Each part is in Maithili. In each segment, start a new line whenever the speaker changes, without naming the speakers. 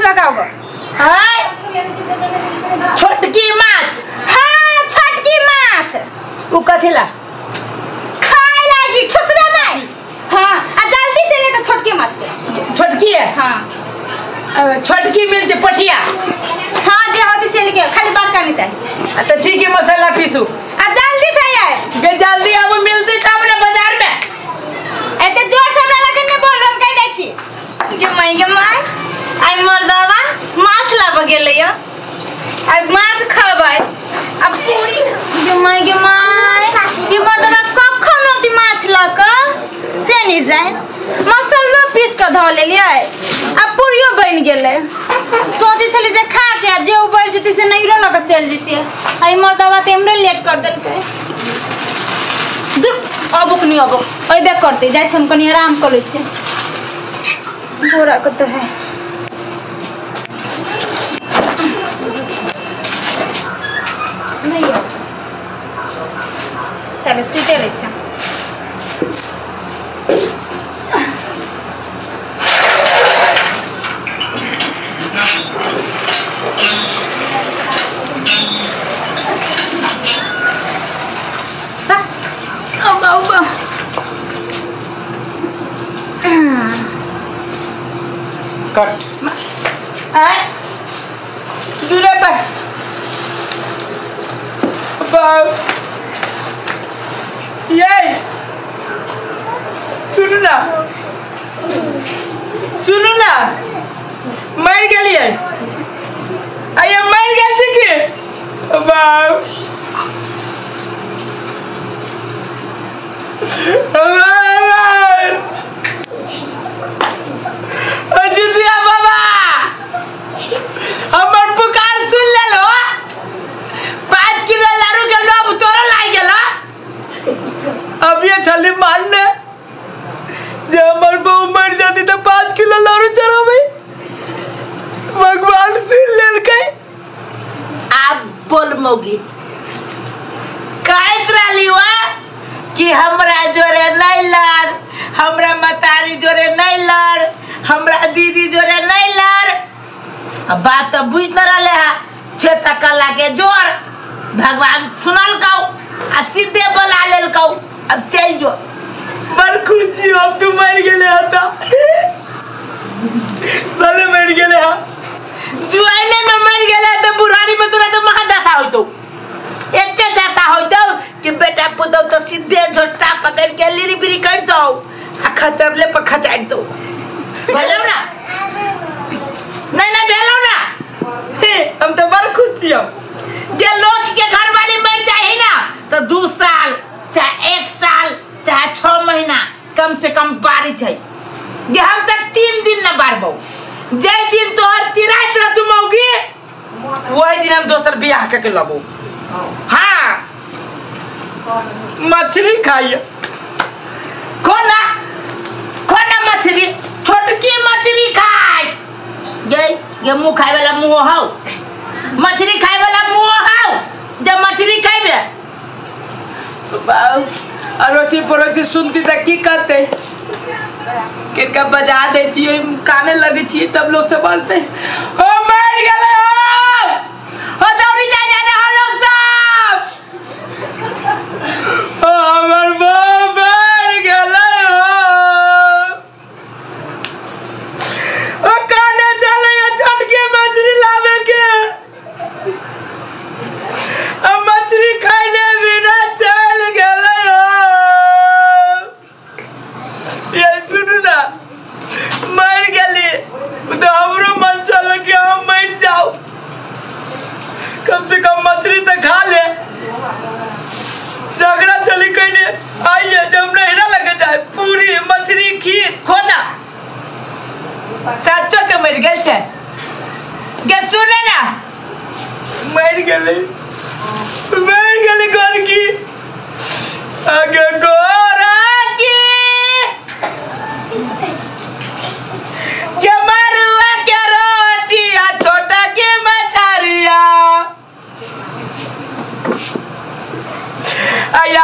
लगाओ।
हाय छोटकी माछ।
हां छोटकी माछ।
उ कथिला
खाय लागी ठुसबे नहीं। हां आ जल्दी से लेके छोटकी माछ के।
छोटकी है?
हां
छोटकी मिलते पटिया।
हां जे होती से लेके खाली बात करनी चाहिए।
तो ठीक है मसाला पीसू
आ जल्दी से आए।
के जल्दी अब मिलती तब ना बाजार में।
एते जोर से हमरा लगे ने बोल हम कह दै छी। गे माई गे माई आई मर्दावा माछ लाब गेलै या आई माछ खबै आ पूरी। गे माई गे माई ई मर्दावा कखन ओती माछ ल क से नहीं जाए। मसालो पीस के धो लेलियै आ पूरियो बन गेलै। सोचे छली जे खा के आ जे उबर जेतै से नैरो ल के चल जेतै। आई मर्दावा त हमरे लेट कर देलकै। अबुक नहीं अबुक अबे करते जाइ छी हम कनी आराम कर लै छी। बोरा कत है नहीं ताले सुते लै छी।
कट आय दूरे पर बाप ये सुनू ना सुनू ना मर गेलियै आये मर गेल छी की बाप जितिया बाबा हमर पुकार सुन लेलो। 5 किलो लारू के लोभ तोरा लाग गेल। अब ये छली मारने जे हमर बहू मर जाती तो 5 किलो लारू चढ़ाबै। भगवान सुन लेलकै। आप बोल मौगी कहत रहली वा कि हमरा जोरे नहीं लड़, हमरा मतारी जोरे नहीं लड़, हमरा दीदी जोरे नहीं लड़। अब बात तो बुझ न रहे है। छेता कला के जोर भगवान सुनल कौ आ सीधे बोला लेल कौ। अब चल जो बड़ खुश छी अब तू मर गेले हता भले मर गेले हा जुआइने में मर गेले तो बुढ़ारी में तोरा तो महादशा होइतो। एते दशा होइतो कि बेटा पुतौ तो सीधे झोटा पकड़ के लिरी बिरी कर दो आ खचरले पर खचाड़ दो। भेलौ ना नहीं ना भेलौ ना। हम तो बड़ खुश छी। जे लोग के घर वाली मर जाए ना तो 2 साल चाहे 1 साल चाहे 6 महीना कम से कम बारिश है। जे हम तक 3 दिन ना बारबो। जे दिन तोहर तिराइत रह तुम होगी वही दिन हम दोसर बियाह के लगो। हाँ मछली खाइए कोना कोना मछली छोटकी मछली खाए गे ये मुंह खाए वाला मुंह हौ मछली खाए वाला मुंह हौ जब मछली खाइबे अड़ोसी पड़ोसी सुनती त की कहते किनका बजा दे छियै काने लगे छियै तब लोग समझते ओ मर गेलै हो दौड़ी जाय जाने हो लोग सब ओ हमर बाप मर गेलै हो ओ काने चले छोटकी मछली लावे के मछली खाइले बिना चल गेलै हो। ये सुनू ना मर गेली तो हमरो मन चल कि हम मर जाओ कम से कम मछली तो खा ले। झगड़ा चली कैले आइए जब नहिरा लगे जाए पूरी मछली खीर खोना सच्चो के मर गेल छे गे सुने ना मर गेलै मर गेलै गोर की आगे गोरा की के मरुआ के रोटिया छोटा के मछरिया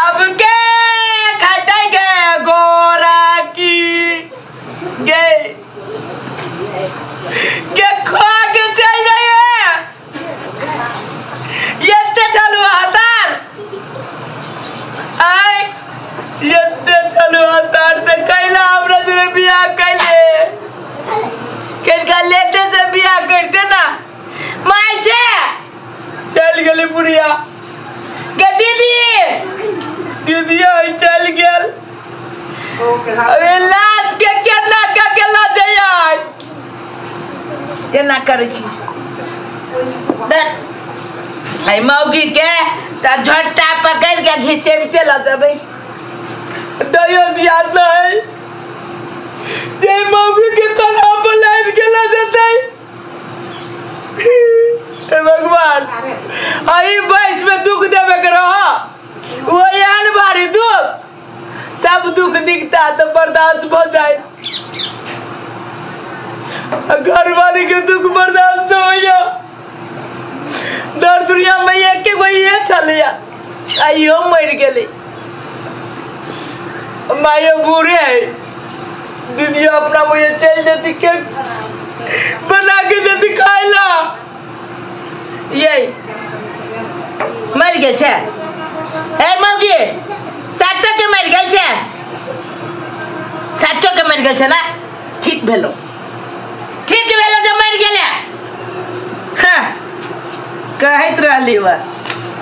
अब के खाते के गोरा की गे गे खो।
बुढ़िया
गे दीदी
दीदिया चल गेल। अरे लाश के केना के केला जाय
एना करै छी आई मौगी के त झट्टा पकड़ के घिसेबते ल जबै।
दयो दिया नहीं जे मौगी के कन्हा पर लाद के ल जतै। हे भगवान आई बयस में दुख देवे के रह वो एहन भारी दुख सब दुख दिखता तो बर्दाश्त हो जाए, घर वाले के दुख बर्दाश्त न होइया। दर दुनिया में एक के कोई ये छलिया आइयो मर गेलै। मायो बूढ़े है दीदी अपना मुझे चल देती के बना के देती खाइला।
ये मर गेल छे ए मौगी साचो के मर गेल छे, साचो के मर गेल छे ना? ठीक भेलो ठीक भेलो जे मर गेले। हाँ कहैत रहली वा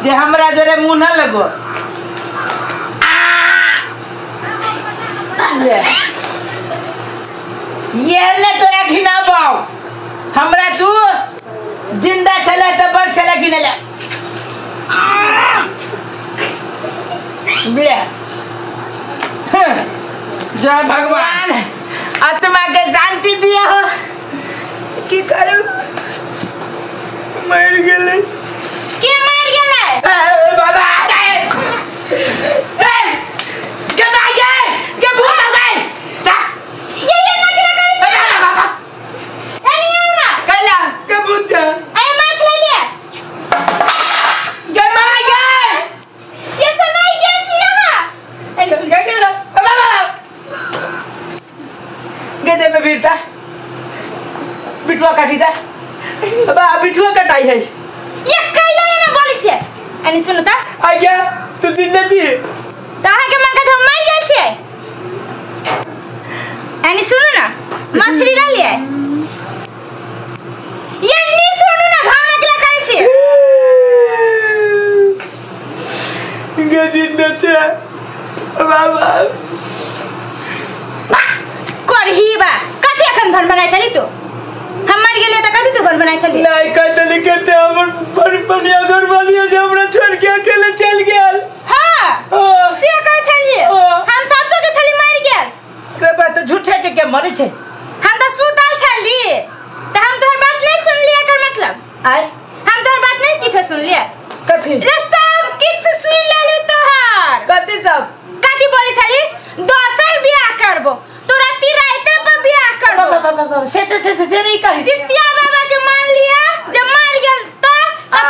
जे हमरा जोरे मुँह न लगो। ये ने तोरा घिनाबौ हमरा तू जिंदा छले त बड़ छले घिनेले। ले जय भगवान आत्मा के शांति दिया हो। की करू
मर गेलै।
के मर गेलै?
बाबा ए के भाग गए के भूत आ गए।
ये ये ना के करे
बाबा
ए नहीं आओ ना
कैला
के भूत है
ए माछ ले ले
के मर गए
ये सुनाई गेल छी यहां।
के के बाबा के दे में बीरता बिटुआ काटी दा बा बिटुआ कटाई है
ये कैला ये ना बोलै छे। एनी सुन त
आ गया तू जिंदा छी
त अहाँ के मन के हम मर गेल छियै। एनी सुनु ना मछली ले लिए ये नी सुनु ना भावना के करै छी
गे जिंदा छे बाबा
करही बा कथि अखन भन बनाइ छली तू? हम मर गेलियै त कथि तू भन बनाइ छली?
नहीं कहते लिखते हमर बड़ बढ़िया घर वाली जे हमरा छोड़ के अकेले चल गेल।
हां से कहै छलियै हम साचो के छली मर गेल।
के बात झूठे के मरै छै?
हम त सुतल छली त हम तोहर बात नहीं सुनलियै। एकर मतलब
आय
हम तोहर बात नहीं किछ सुनलियै।
कथि
रे सब किछ सुन लेलियो तोहर।
कथि सब
कथि बोलै छली? दोसर बियाह करबो तोरा तिराइते पर बियाह करबो।
बाबा से से से से नहीं कही
जितिया बाबा के मान लिया जब मर गेल तो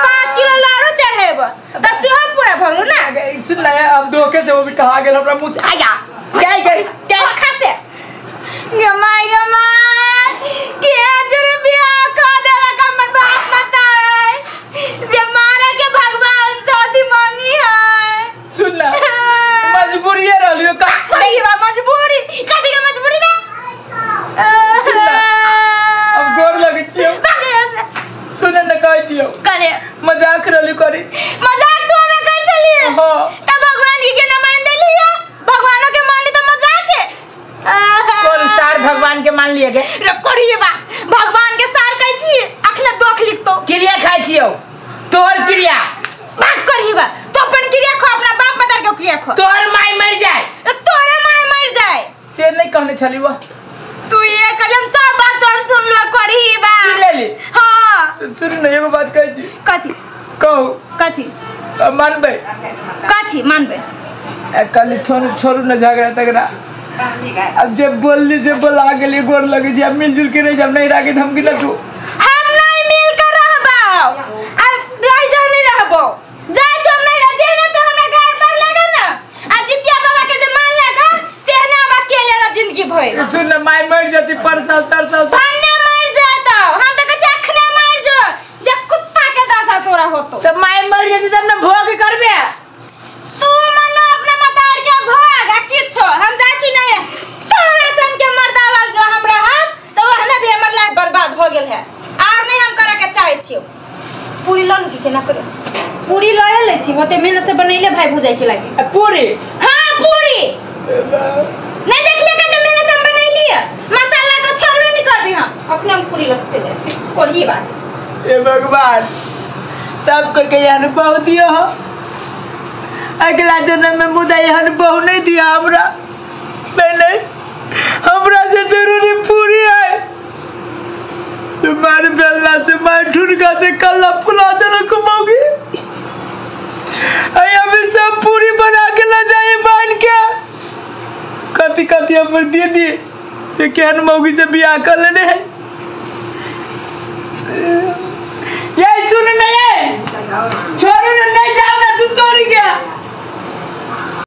5 किलो लाड़ू चढ़ेबो त सेहो पूरा भगलो ना।
सुन ले अब धोखे से वो भी कहा गेल हमरा मुंह से
आया गई गई
धोखा से गमाई गमाई के जरे बियाह कर देला हमर बाप मताए जे मारे के भगवान शादी मांगी है।
सुन ले मजबूरी रहलियो का
कही बा मजबूरी कथि के मजबूरी ना?
अब गोर लगे छियो सुन न कहै छियो
करे
मजाक रहलियो करी
मजाक तू हमरा कर छली।
हां
त भगवान के न मान देलियो भगवानो के मान ली त मजाक है।
कौन सार भगवान के मान लिए गे?
रे करिए बा भगवान के सार कहै छी अखने दोख लिखतो
क्रिया खाइ छियो तोहर क्रिया
बात करही बा तो अपन क्रिया खो अपना बाप मदर के क्रिया खो
तोहर माई मर जाए
तोरे माई मर जाए
से नहीं कहने छली वो
तू ये कलम सब बात तोर सुन ल करही बा
सुन लेली।
हां
सुन न एगो बात कहै छी।
कथि
कहू
कथि
मानबै?
कथि मानबै?
कल छोड़ू न झगड़ा तगड़ा अब जब बोलली से बोला गेली गोर लगे छी अब मिलजुल के रह जब नहीं राखे धमकी न तू।
हम नहीं मिल कर रहबो अब रह जा नहीं रहबो जा छो हम नहीं रह जेने तो हमरा घर पर लगे ना आ जितिया बाबा के जे मान लगा तेहने अब अकेले रह जिंदगी भर।
सुन न माई मर जाती पर साल तर साल
भन्ने मर जातो हम त कहै छी अखने मर जो जे कुत्ता के दशा तोरा होतो
त माई मर जाती तब न भोग करबे
तू मनो अपना मतार के भोग आ किछो हम जाइ छी नहीं तोरा सन के मर्दावा जो हम रहब त ओहने भी हमर लाइफ बर्बाद हो गेल है आर नहीं हम करे के चाहै छियो पूरी लन की केना करे। पूरी लए ले छी, ओते मेहनत से बनैले भाई भौजाई के लागी।
आ पूरी?
हां पूरी। नहीं देखले कते मेहनत से हम बनैली है, मसाला तो छोड़बे नहीं करबी हम। अपना हम पूरी लग चले छी कोरी बात।
हे भगवान सब कोई के एहन बहू दियो हो, अगला जन्म में मुदा एहन बहू नहीं दिया हमरा। नहीं नहीं हमरा से जरूरी पूरी है। तुम्हारे बेलना से मैं ठुनका से कल्ला फुला देना मौगी। अभी सब पूरी बना के ला जाए बांध के। कति कति हमर दीदी ये केहन मौगी से बियाह कर लेने है।